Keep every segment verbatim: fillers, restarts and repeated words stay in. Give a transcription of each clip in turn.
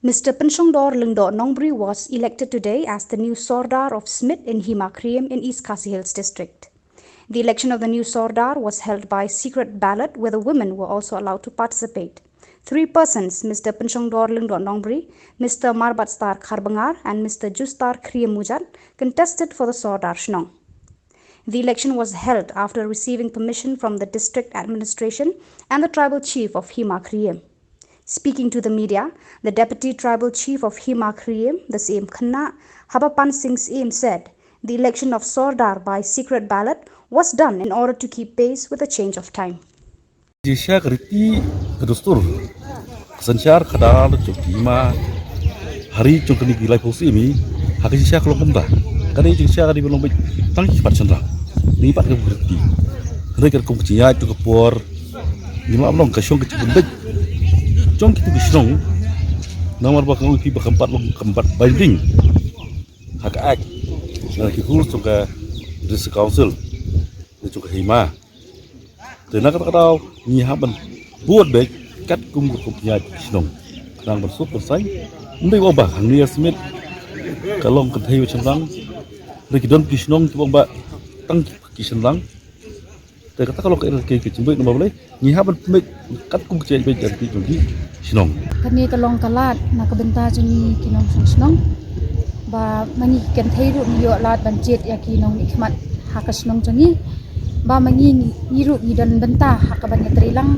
Mister Pynshongdor Lyngdoh Nongbri was elected today as the new Sordar of Smit in Hima Kriem in East Khasi Hills District. The election of the new Sordar was held by secret ballot, where the women were also allowed to participate. Three persons, Mister Pynshongdor Lyngdoh Nongbri, Mister Marbatstar Kharbangar, and Mister Justar Kriem Mujat, contested for the Sordar Shnong. The election was held after receiving permission from the district administration and the tribal chief of Hima Kriem. Speaking to the media, the deputy tribal chief of Hima Kriem, the same Khynnah, Habapan Singh Syiem, said the election of Sordar by secret ballot was done in order to keep pace with the change of time. Jingshisha ka riti ka dustur ka synshar khadar jong ki hima ha ri jong kane ki laiphew snem ha ka jingshisha ka long kumta. Ka dei jingshisha ka dei ban long beit tang ki khmat shynrang. Ni pat ka riti. Hynrei ka kum ka jingïaid jong ka por ngim lah ban long ka shong ka jingpynbeit jong kitu ki shnong. Namar ba ka ong phi ba kam pat long, kam pat binding ha ka Act, na ki rules jong ka District Council, na jong ka hima. Te na kata ka daw ngi hap ban bud beit katkum ka kum pynïaid shnong. Khnang ban suk ban saiñ. Ym dei ba hangne ha Smit ka long kynthei bad shynrang. Hynrei ki don ki shnong kiba ong ba tang ki shynrang. Te kata ka long ka, ka, ka jingbeit namar balei ngi hap ban pynbeit katkum ka jingbeit jong ki, jong ki shnong. Kane ka long ka lad na ka bynta jong ngi ki nongshong shnong. Ba ma ngi ki kynthei ruh ngi ïoh lad ban jied ïa ki nongmihkhmat ha ka shnong jong ngi. Ba ma ngi, ngi, ngi ruh ngi don bynta ha kaban ïatreilang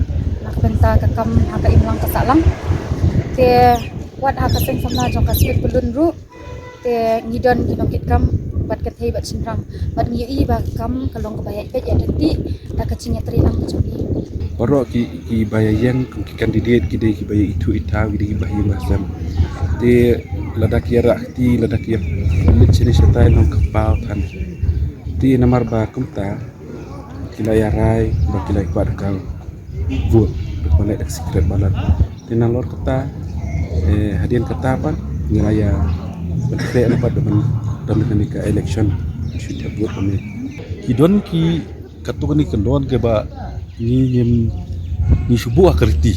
na ka bynta ka kam ha ka imlang ka sahlang. Te wat ha ka seng samla jong ka Smit Pyllun ruh, te ngi don ki nongkitkam bad kynthei bad shynrang. Bad ngi ïohi ba ka kam ka long kaba ïaid beit ïaid ryntih da ka jingïatreilang ka jong ngi. Baroh ki, kiba ïeng kum ki candidate ki dei kiba ïaid ithuh ithaw, ki dei kiba ïeng ba sem. Te lada ki ïarah kti, lada ki ïa commit shane shatai, long ka paw than. Te namar ba kumta ki la ïarai ba ki la ïa kwah da ka vote, ba ki la leh da ka secret ballot. Te nalor kata, eh, hadien kata pat ngi la ïa ban trei na pat ban don kane ka election, shu thep vote kane. Ki don ki, katto katne ki kyndon kiba ngi ngim, ngi shu buh ha ka riti.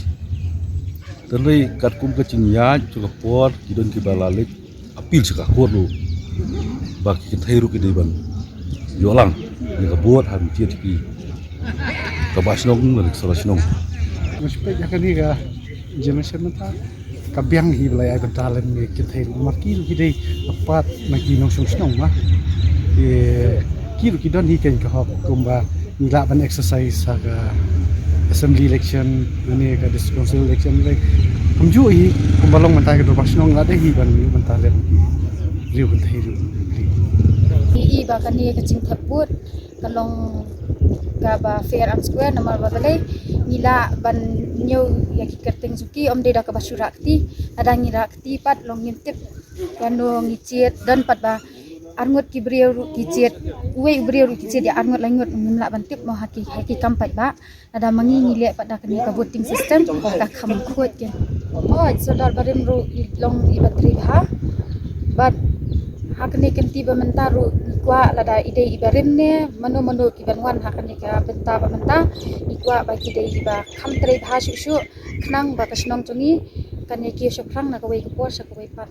Hynrei katkum ka jingïaid jong ka por ki don kiba la leit appeal sha ka court ruh ba ki kynthei ruh ki dei ban ïoh lang ïa ka vote ha ki, ki, ka bah shnong lane ka sordar shnong. Nga shu peit ïa kane ka generation mynta ka biang hi ba la ïai bynta lem ïa ki kynthei ruh namar ki ruh ki dei part na ki nongshong shnong ma. Ki, ki ruh ki don hi kein ka hok kumba ngi lah ban exercise ha ka assembly election, lane ka district council election, lane kumjuh hi kumba long mynta ka dorbar shnong, la dei hi ban ïoh mynta lem ki riew kynthei riew kynthei. Ngi i ba kane ka jingthep vote ka long kaba fair and square namar ba balei ngi lah ban ñiew ïa ki kyrteng jong ki, ym dei da kaba shu rah kti, lada ngi rah kti pat long ngim tip ïano ngi jied, don pat ba arngut ki briew ruh ki jied, uwei u briew ruh ki jied ïa arngut laingut, ngim lah ban tip mo ha ki, ha ki kam paidbah. Lada ma ngi ngi leh pat da kane ka voting system ka kham khuid kein. Hooid, sordar barim ruh i long iba trei bha. Bad ha kane ka kynti ba mynta ruh ngi kwah lada i dei iba rim ne mano mano kiban wan ha kane ka bynta ba mynta, ngi kwah ba ki dei iba kham trei bha shuh shuh khnang ba ka shnong jong ngi kan ïa kiew shaphrang na kawei ka por sha kawei pat.